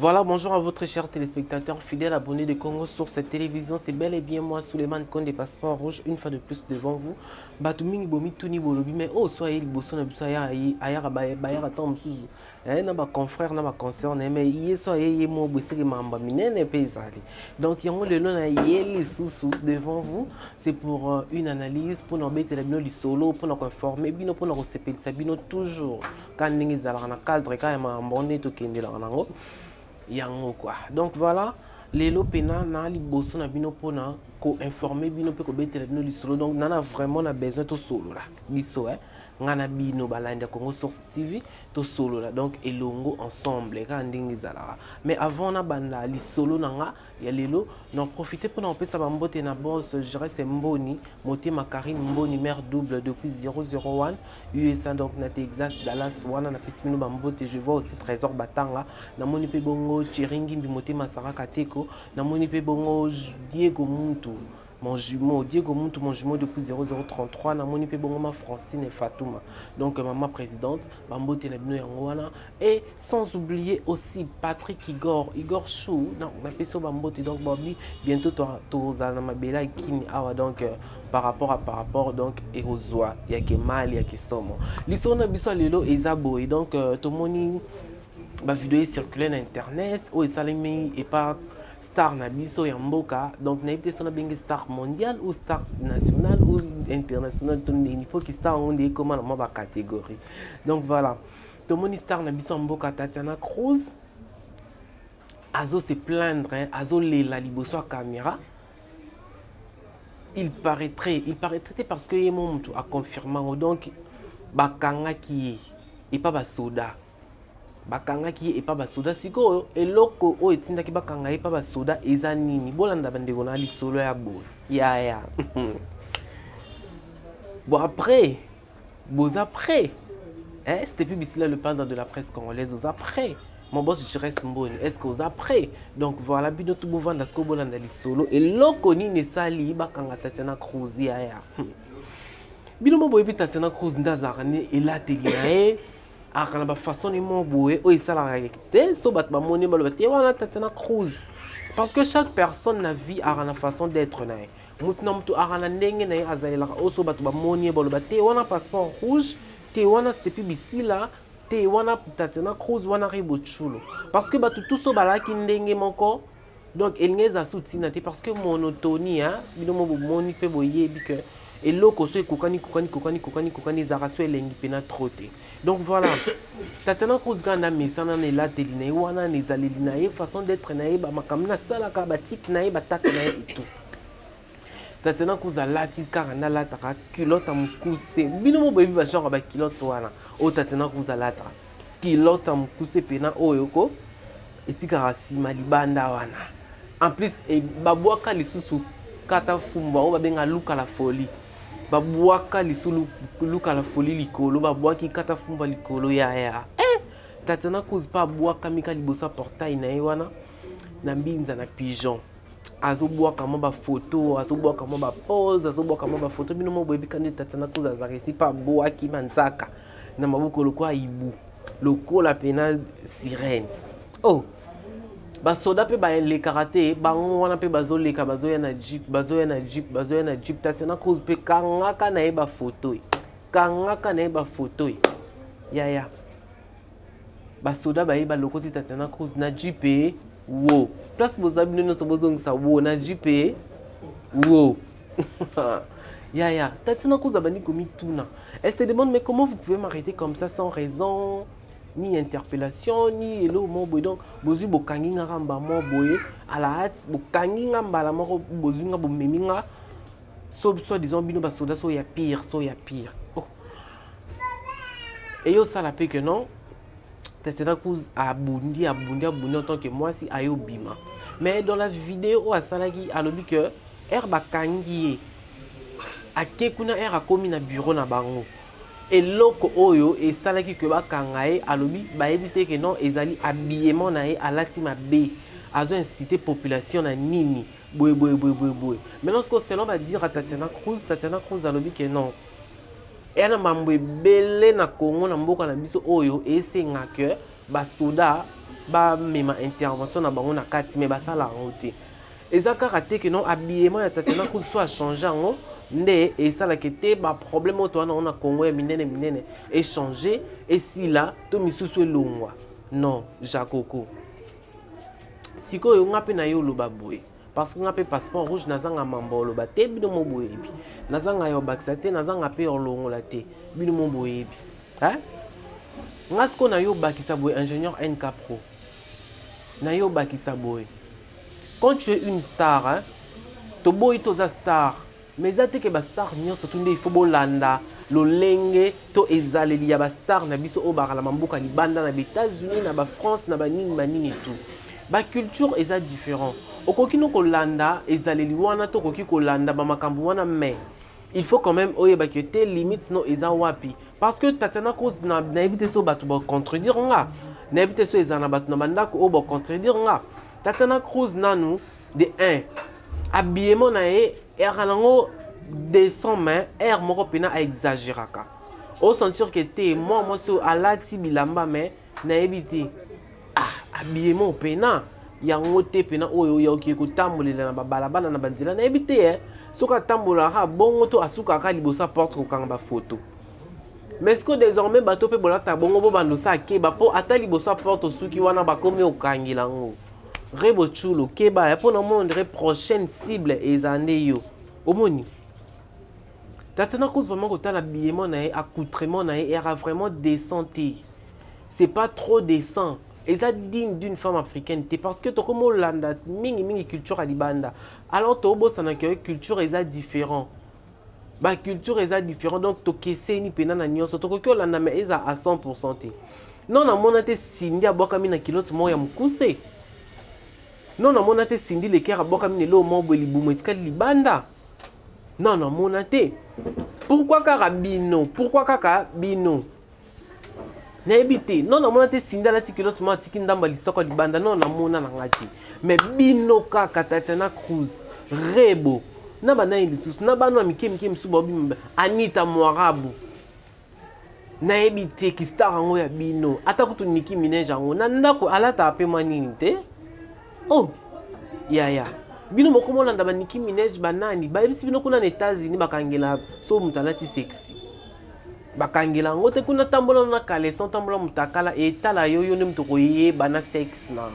Voilà, bonjour à vous très chers téléspectateurs, fidèles abonnés de Congo sur cette télévision. C'est bel et bien moi, Souleymane Konde, passeport rouge, une fois de plus devant vous. Bato mingi bomi tuni bolobi, mais oh, soyez liboso na biso ayaka bayaka ntango mosusu na baconfrère na baconsoeur na ye, mais ye so aye ye mo boye, eseki makambo ya minene mpe ezali. Donc yango lelo na ye lisusu devant vous, c'est pour une analyse, mpona kobetela bino lisolo, mpona koinformer bino, mpona kosepelisa bino toujours, kaka ndenge ezalaka na cadre kaka ya makambo nde tokendelaka nango yango quoi. Donc voilà, lelo mpena na liboso na bino mpona koinformer bino mpe kobetela bino lisolo. Donc nana vraiment na besoin tosolola biso, ngai na bino balandi ya Congo Source TV, tosolola donc elongo, ensemble, kaka ndenge ezalaka. Mais avant nabanda lisolo na nga ya lelo, na profite mpona kopesa bambote na boss Jerese Mboni Motema, Karine Mboni, mare double depuis 001 USA, donc na Texas, Dallas wana. Napesi bino bambote. Je vois aussi Trésor Batanga, namoni mpe bongo Thierry Ngimbi Motema, Sara Kateko, namoni mpe bongo Diego Muntu mon jumeau, Diego Muntu mon jumeau depuis 0033, namoni mpe bongo ma Francine Fatouma, donc mama présidente, bambote na bino yango wana. Et sans oublier aussi Patrick Igor, Igor Chou, napesi yo bambote. Donc babi bientôt tozala na mabele ya Kini awa, donc par rapport donc ekozwa yake mali ya kisomo. Lisolo na biso ya lelo eza boye. Donc tomoni bavideo ecircule na internet oyo esalemi epa star na biso ya mboka. Donc nayebi te so nabengi star mondial ou star national ou international to ndeni, mpo ki star yango nde ekóma na mwa bacatégorie. Donc voilà, tomoni star na biso ya mboka Tatiana Cruz azo se plaindre, azolela liboso ya caméra. Il paraîtrait, parce que ye mo moto aconfirme yango, donc bakangaki ye epa basoda, bakangaki ye epa basoda. Sikoyo eloko oyo etindaki bakanga ye epa basoda eza nini? Bolanda bandeko na lisolo ya boye yaya. Bon, après boza prêt, eh, c'était plus Bissila, le panda de la presse congolaise. Oza prêt, mon boss Jires Mboni, est ce que oza prêt? Donc voilà, bino tu bovanda sikoyo, bolanda lisolo, eloko nini esali bakanga Tatiana Cruz yaya. Bino mo boyebi Tatiana Cruz nde azalaka ne elateli na ye, aka na bafaçon ne mo boye oyo esalaka te so bato bamoni baloba te wana Tatiana Cruz, parce que chaque personne na vie aka na façon d'être na ye. Motu na motu aka na ndenge na ye azalelaka oyo so bato bamoni ye baloba te wana passeport rouge, te wana stepi bisila, te wana Tatiana Cruz, wana Ribochulo, parce que bato tous oyo balaki ndenge moko, donc elingi eza su ntina te, parce que monotonie, bino mo bomoni mpe boyebi ke eloko so ekokani kokani kokani kokani kokani ezalaka so elengi mpena trop te. Donc voilà, Tatiana Cruz kaka na mesana na elateli na ye wana, na ezaleli na ye, façon d'être na ye, bamakambo nasalaka, batike na ye, batake na ye et tout. Tatiana Cruz alati kaka nde alataka culotte ya mokuse. Bino mo boyebi bagenre ya baculotte wana oyo Tatiana Cruz alataka, culotte ya mokuse mpena oyo ko etikaka nsima libanda wana. En plus babwaka lisusu kata fumbwa oyo babenga luka la folie, babwaka lisusu luka la folie likolo, babwaki kata fumbwa likolo ya Tatiana Cruz mpe abwakami ka liboso ya portail na ye wana na mbinza na pigeon. Azobwaka mwa bafoto, azobwaka mwa bapose, azobwaka mwa bafoto. Bino mo boyebi kandi Tatiana Cruz azalaka esi mpe abwaki manzaka na maboko lokola ibu, lokola pena sirène. Oh, basoda mpe balekaka te, bango wana mpe bazoleka, bazoya na jeep, bazoya na jeep, bazoya na jeep. Tatiana Cruz mpe kangaka na ye bafoto, kangaka na ye bafoto yaya. Basoda baye, balokoti Tatiana Cruz na jeep. Wo place boza bino nyonso, bozongisa wo na jeep wo yaya. Tatiana Cruz abandi komituna, elle se demande: mais comment vous pouvez m'arrêter comme ça sans raison ni interpellation ni eloko moko boye? Donc bozwi, bokangi nga kamba moko boye à la hâte, bokangi nga mbala moko, bozwi nga, bomemi nga so soi-disant bino basoda so ya pire, so ya pire. Oh, eyosala mpe que non, Tatiana Cruz abundi, abundi, abundi en tant que mwasi ayobima. Mais dans la vidéo oyo asalaki, alobi que ere bakangi ye, ake kuna, ere akomi na bureau na bango, eloko oyo esalaki ke bakanga ye, alobi bayebisi ye ke non, ezali habillement na ye, alati mabe, azo inciter population na nini boye boye boye boye boye. Maintenant sikoyo, selon badire ya Tatiana Cruz, Tatiana Cruz alobi ke non, eya na mambo ebele na Congo, na mboka na biso oyo esenga ke Basoda bamema intervention na bango na kati, mais basala yango te. Eza kaka te ke non, habillement ya Tatiana Cruz so achange yango nde esalaka te baproblème oyo towana yango na Congo ya minene minene echange, esila to misusu elongwa. Non, Jakoko, sikoyo nga mpe na ye oloba boye, parce que nga mpe passeport rouge, nazanga mambo oloba te. Bino mo boyebi, nazanga ya obakisa te, nazanga mpe olongola te. Bino mo boyebi. Nga sikoyo na yo obakisa boye, ingénieur NK Pro, na yo obakisa boye: quand tu es une star, hein, toboyi toza star, mais eza te ke bastar nyonso tu nde il faut bolanda lolenge to ezaleli ya bastar na biso oyo bakala mboka libanda, na baÉtats-Unis, na baFrance, na banini banini tu. Baculture eza différent. Okoki no kolanda ezaleli wana to okoki kolanda bamakambo wana, mais il faut quand même oyebaki te limite no eza wapi. Parce que Tatiana Cruz, nayebi te so bato bacontredire nga, nayebi te so ezala na bato na bandako oyo bacontredire nga. Tatiana Cruz nanu de 1, habillement na ye eyaka nango décent, mais aire moko mpena aexagéraka, osentir ke te mwa mwasi oyo alati bilamba, mais nayebi te, ah, habillement mpena yango te mpena oyo oyoki kotambolela na babalabala, na banzela. Nayebi te, soki atambolaka bongo to asukaka liboso ya porte kokanga bafoto. Mais ce que désormais bato mpe bolata bongo, bobanda osala keba, mpo ata liboso ya porte osuki wana, bakomi okangela yango. Rebo Tchulo, keba ya mpo na omona ondire prochaine cible eza nde yo. Omoni Tatiana Cruz, vraiment kotala habillement na ye, accoutrement na ye eyaka vraiment décent te, c'est pas trop décent, eza digne d'une femme africaine te, parce que tokomi olanda mingimingi culture ya libanda. Alors tobosanaka yo, culture eza différent, baculture eza différent, donc tokeseni mpena na nyonso. Tokoki olanda, mais eza à 100 te. Non, namona te Cindy abwakami na culotte moko ya mokuse. Non, namona te Cindy Le Cœur abwakami na eloko moko boye, libumu etikali libanda. Non, namona te. Pourquoi kaka bino? Pourquoi kaka bino? Nayebi te. Non, namona te Cindy alati culotte moko, atiki ndambo ya lisoko ya libanda. Non, namona na nga te. Mais bino kaka Tatiana Cruz, Rebo na banani lisusu, na bana ya mike mike misusu baobima, Anita Mwarabu, nayebi te kistar yango ya bino. Ata kutu Nicki Minaj yango na ndako alataka mpe mwa nini te. Oh yaya, bino moko molanda baNicki Minaj, banani bayebisi bino kuna na États-Unis bakangela so moto alati sexy? Bakangela yango te kuna. Tambola na caleçon, tambola motakala, etala yo, yo nde moto koyeba na sexe na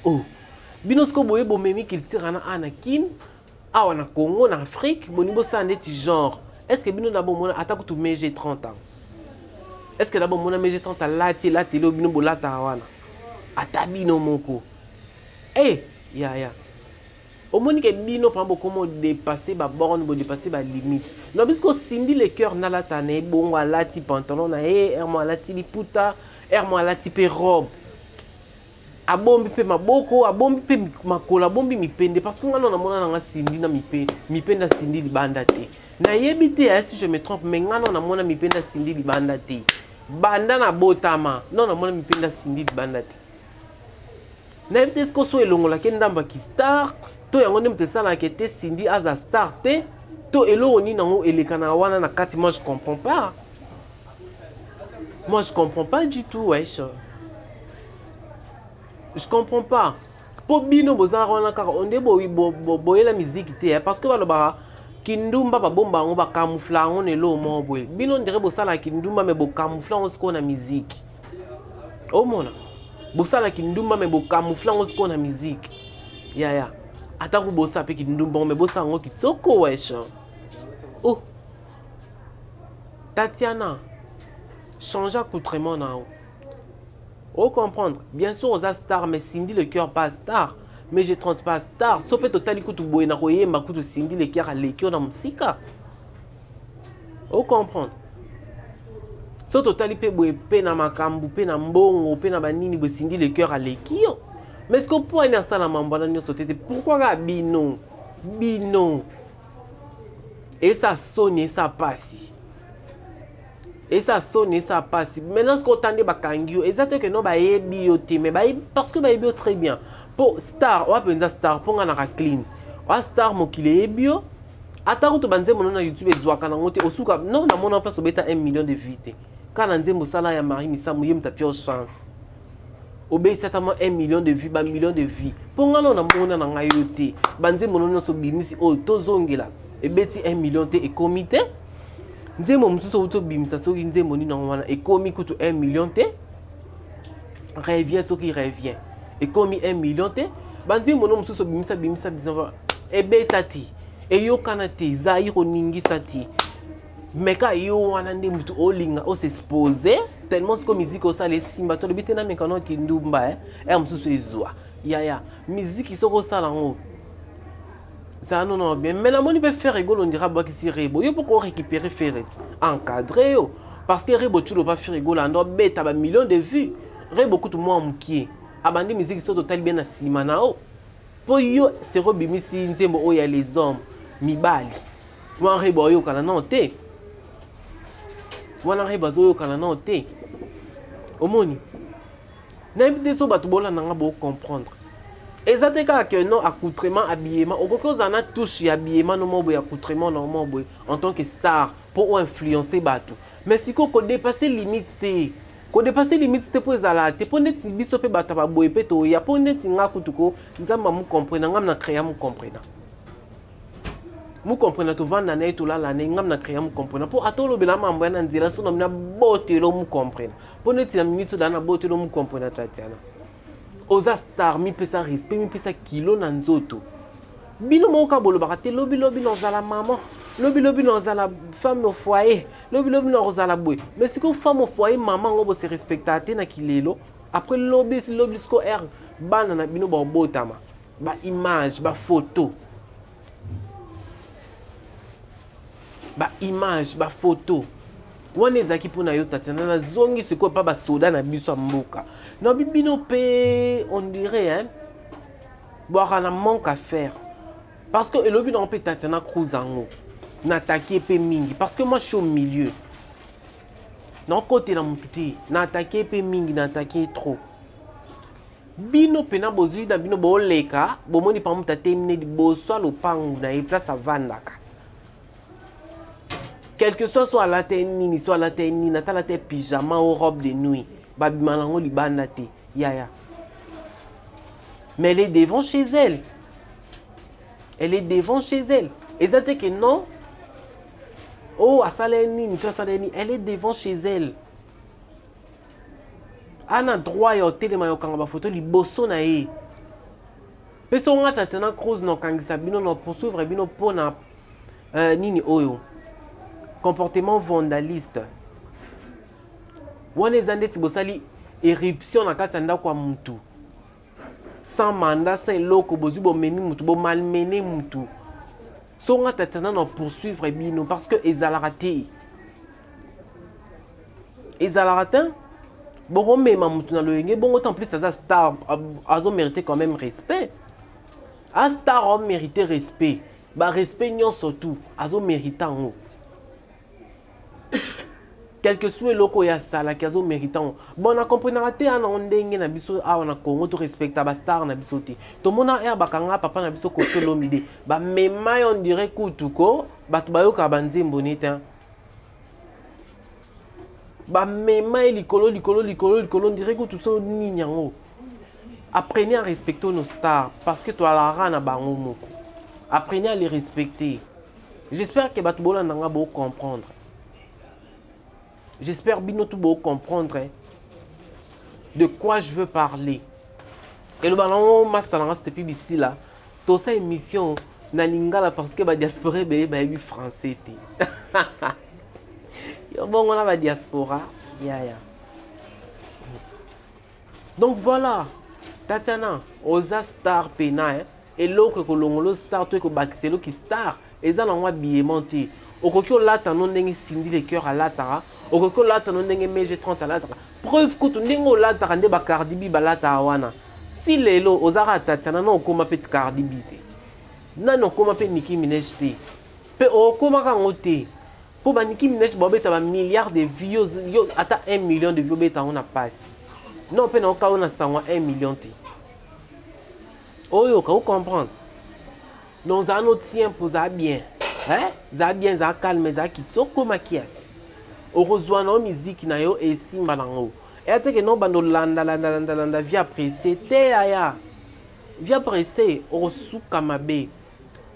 oh. Bino sikoyo boye bomemi culture wana awa na Kine, awa na Congo, na Afrique. Boni bosala ndeti genre, est ce que bino na bomona ata kutu MG 30 ans? Est ce que na bomona MG 30 alati elateli oyo bino bolataka wana? Ata bino moko e yaya, omoni ke bino mpa bokoma odépasse baborne, bodépasse balimite. Non, biso Cindy Le Cœur nalata na ye bongo, alati pantalon na ye ermo, alati liputa ermo, alati mpe robe, abombi mpe maboko, abombi mpe makolo, abombi mipende, parce que nga no namona nanga Cindy na mipende asindi libanda te. Nayebi te ya si je me trompe, mais nga no namona mipende asindi libanda te. Banda na botama, no namona mipende asindi libanda te. Nayebi te siko so elongolaki ndambo ya kistar to yango nde moto esalaka te Cindy aza star te, to eloko nini yango elekana wana na kati. Moi je comprends pas, moi je comprends pas du tout, wesh, je comprends pas. Mpo bino boza wana kaka onde boyela miziki te, parce que balobaka kindumba babomba yango, bacamoufle yango na eloko moko boye. Bino ndere bosalaka kindumba, mais bocamoufle yango sikoyo na miziki. Omona bosala kindumba, mais bocamoufle yango sikoyo na miziki. Yaya, atako bosala mpe kindumba, mais bosala yango kitoko, wesh. Oh Tatiana, change accoutrement na yo, ocomprendre. Bien sûr oza star, mais Cindy Le Cœur pas star, mais je 30 pas star. So mpe totali kutu boye na koyemba kutu, Cindy Le Cœur aleki yo na mosika, ocomprendre. So totali mpe boye mpe na makambo mpe na mbongo mpe na banini boye, Cindy Le Cœur aleki yo. Mais ce que mpo ani asala mambo wana nyonso te te? Pourquoi kaka bino? Bino esa soni, esa pasi, esa soni, esa pasi. Maintenant soki otandi, bakangi yo, eza te ke no bayebi yo te, mais bayebi, parce que bayebi yo très bien. Mpo star oya mpenza star, mpo nga naka clean, oya star, mokili eyebi yo. Ata kutu banzembo no na YouTube ezwaka nango te, osuka non, namona place obeta 1 million de vues te, kaka na nzembo osala ya Marie Misamu, ye moto apio chance. Obeti ata mwa 1 million de vues, ba million de vues. Mpo nga nao namona na ngai yo te. Banzembo no nyonso obimisi oyo tozongela ebeti 1 million te, ekomi te. Nzembo mosusu outi obimisa, soki nzembo nini yango wana, ekomi kutu 1 million te. Revient, soki revient, ekomi 1 million te. Banzembo no mosusu obimisa bimisa bisa, ebeta te, eyokana te, Zaire oningisa te. Meka yo wana nde motu olinga osexpose tellement. Sikoyo miziki osala esimba, tolobi te nameka no kindumba eh, mosusu ezwa yaya miziki. Soki osala yango, zala nono bien. Mais namoni mpe Ferre Gola, on dirait abwakisi Rebo. Yo mpo korécupérer Ferre, encadre yo, parce que Rebo tulo pa Ferre Gola ando abeta bamillion de vues. Rebo kutu mwa mokie abandi miziki, so totali bien na nsima na o mpo yo sero obimisi nzembo oyo ya les hommes, mibali wana. Rebo ayokana nao te wana, Rebo azoyokana nao te. Omoni, nayebi te so bato bolanda nga bocomprendre. Eza te kaka ke non, accoutrement, habillement, okoki ozala na touche ya habillement no moko boye, accoutrement na moko boye en tant que star mpo oinfluence bato. Mais sikoyo kodépasser limite te, kodépasser limite te, mpo ezala te mpo neti biso mpe bato ya baboye mpe toya mpo neti nga kutu ko Nzambe amukomprena ngam na créa mukomprena mukomprena, tovanda na ye, tolala na ye. Ngam na créa mukomprena mpo ata olobela mambo ya na nzela so na mina botelo mukomprena mpo neti na minute odaa na botelo mukomprena. Tatiana, oza star, mipesa respect, mipesa kilo na nzoto. Bino moko kaka bolobaka te lobilobi nazala mama, lobilobi nazala femme au foyer, lobilobi nakozala boye. Mais sikoyo femme au foyer, mama yango bose respectaka te na kilelo. Après lobi lobi sikoyo ere bana na bino baobotama, baimage, bafoto, baimage, bafoto wana ezalaki mpona yo. Tatiana, nazongi sikoyo mpa basoda na biso ya mboka. Nabi bino mpe on dirait, hein, bwaka na manque à faire, parce que elobi nango mpe Tatiana Cruz yango natake mpe mingi, parce que moi je suis au milieu, nakotela motu te, natake mpe mingi, natake trop. Bino mpena bozwi na bino, boleka, bomoni pa moto atemi ne liboso ya lopangu na ye, place avandaka, quelque soit so alata ye nini, so alata ye nini, ata alata ye pyjama o robe de nuit, babima nango libanda te yaya. Mais elle est devant chez elle, elle est devant chez elle. Eza te ke non, oh, asala ye nini to asala ye nini. Elle est devant chez elle, ana droit ya otelema ya okanga bafoto liboso na ye. Mpe so nga Tatiana Cruz na okangisa bino, na poursuivre bino mpona nini oyo, comportement vandaliste wana. Eza ndeti bosali éruption na kati ya ndako ya mutu sans mandat, sans eloko. Bozwi, bomemi mutu, bomalmener mutu. So nga Tatiana na poursuivre bino, parce que ezalaka te, ezalaka te. Bokomema mutu na loyenge bongo te. En plus aza star, azomérite quand même respect. A star omérite respect, barespect nyonso tu azomérite yango, quelque soit eloko oyo asalaki, azomérite yango. Bon, nakomprenaka te ana ndenge na biso awa na Congo torespecta bastar na biso te. Tomona ere bakanga papa na biso Koffi Olomide, bamema ye, on dirait kutu ko bato bayokaka banzembo ne te. Bamema ye likolo likolo likolo likolo, on dirait kutu so nini yango. Apprenez à respecter nos stars, parce que toalaka na bango moko. Apprenez à les respecter. J'espère que bato bolanda nga bocomprendre. J'espère bino tout bocomprendre de quoi je veux parler. Eloba nango master nanga c'était bisila tosa émission na lingala, parce que badiaspora ebele bayebi français te. Yo bongo na badiaspora yaya. Donc voilà, Tatiana, oza star pena, hein? Eloko ekolongola star to ekobakisa eloki star eza nango habillement te. Okoki olata no ndenge Cindy Le Cœur alataka, okoki olata no ndenge Mg 30 alataka. Preuve kutu ndenge olataka nde baCardi B balataka wana. Ti lelo ozaka Tatiana na okóma mpe Cardi B te, nani okóma mpe Nicki Minaj te, mpe okomaka yango te, mpo baNicki Minaj baobeta bamilliard de vues. Yo ata 1 million de vues obeta yango na pasi non, mpe naoka oyo na sango 1 million te. Oyoka, ocomprendre. Donc zala no tien mpo zala bien, eh? Zala bien, zala calme, zala kitoko, okóma kiasi, okozwa na yo miziki na yo esimba nango. Eya te ke no bando landa landa landa landa vie apprécier te aya. Vie apprécier okosuka mabe.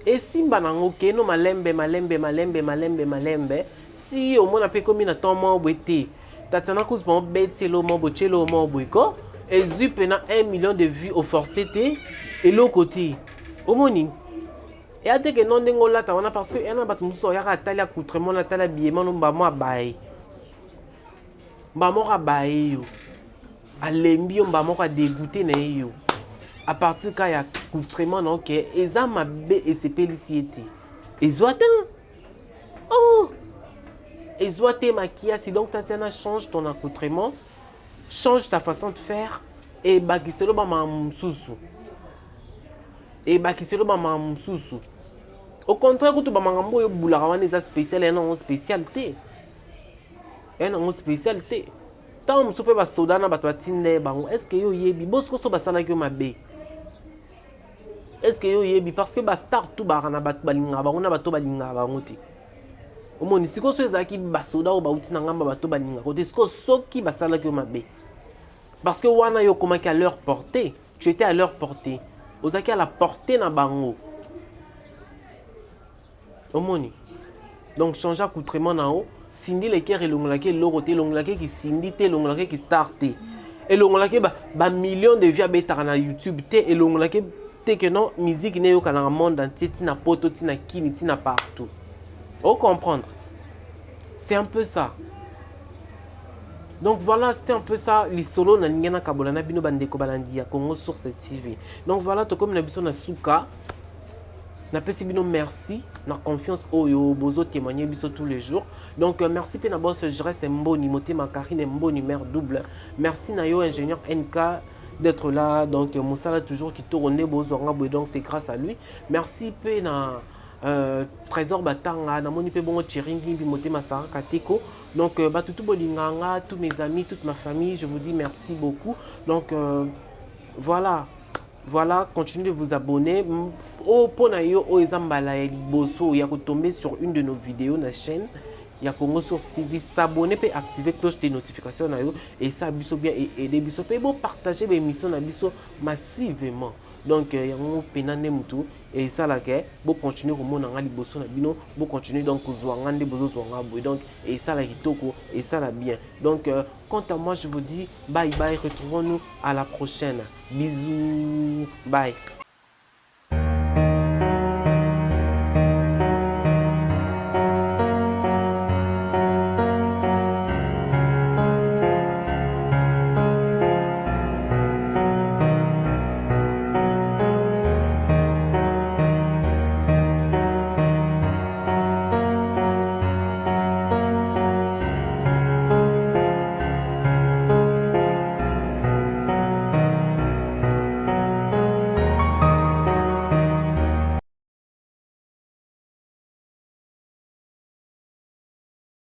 Esimba nango keno malembe malembe malembe malembe malembe ti omona pe ekomi na temps moko boye te. Tatiana Cruz bango beti elo moko boye tie elo moko boye ko ezwi pena 1 million de vues au forcer te eloko te. Omoni eya te ke no ndenge olata wana parce que eya na bato mosusu oyaka atali accoutrement na atali habillement no mbamo abaye. Mbala moko abaye yo. Alembi yo mbala moko adegoute na ye yo. A partir ka ya accoutrement na oke eza mabe esepelisi ye te. Ezwa te. Oh! Ezwa te makiasi donc Tatiana change ton accoutrement, change ta façon de faire et bakiselo ba makambo mosusu. Ebakiselo ba makambo mosusu. Au contraire kutu ba makambo oyo obulaka wana eza spécial ya nango spécial te. Ya nango spécial te. Ntango mosusu mpe basoda na bato batinda ye bango est ce que yo oyebi bosiko so basalaki yo mabe est ce que yo oyebi parce que bastar tout baka na bato balingaka bango na bato balingaka bango te omoni sikoyo so ezalaki basoda oyo bauti na ngambo bato balingaka te sikoyo soki basalaki yo mabe parce que wana yo okomaki à leur portée, tu étais à leur portée, ozalaki à la portée na bango omoni. Donc change accoutrement na yo. Cindy Leker elongolaki eloko te, elongolaki ki Cindy te, elongolaki ki star te, elongolaki ba millions de vues abetaka na YouTube te, elongolaki te que non musique ne eyokanaka monde entier, tina poto, tina kini, tina partout. O comprendre, c'est un peu ça. Donc voilà, c'était un peu ça lisolo na lingi nakabola na bino bandeko balandi ya Congo Source TV. Donc voilà, tokomi na biso na suka. Napesi bino merci na confiance oyo bozo témoigner biso tous les jours. Donc merci pe na boss Jresse Mboni, motema Karine Mboni mère double. Merci na yo ingénieur NK d'être là. Donc mosala toujours kitoko nde bozwanga boye, donc c'est grâce à lui. Merci pe na Trésor Batanga, namoni pe bongo Thierry Ngimbi, motema Sarah Kateko. Donc batutu bolinganga, tous mes amis, toute ma famille, je vous dis merci beaucoup. Donc voilà. Voilà, continuez de vous abonner. Oh, pona yo oyo eza mbala ya liboso ya kotomber sur une de nos vidéos na chaîne ya Congo Source TV, s'abonner pe activer cloche de notification na yo et ça biso bien et aider biso pe bo partager ba émission na biso massivement. Donc yango pena nde mutu et ça la ke bo continuer komona nga liboso na bino, bo continuer donc kozwa nga nde bozozwa nga boye. Donc et ça la kitoko et ça la bien. Donc quant à moi je vous dis bye bye, retrouvons-nous à la prochaine. Bisous, bye.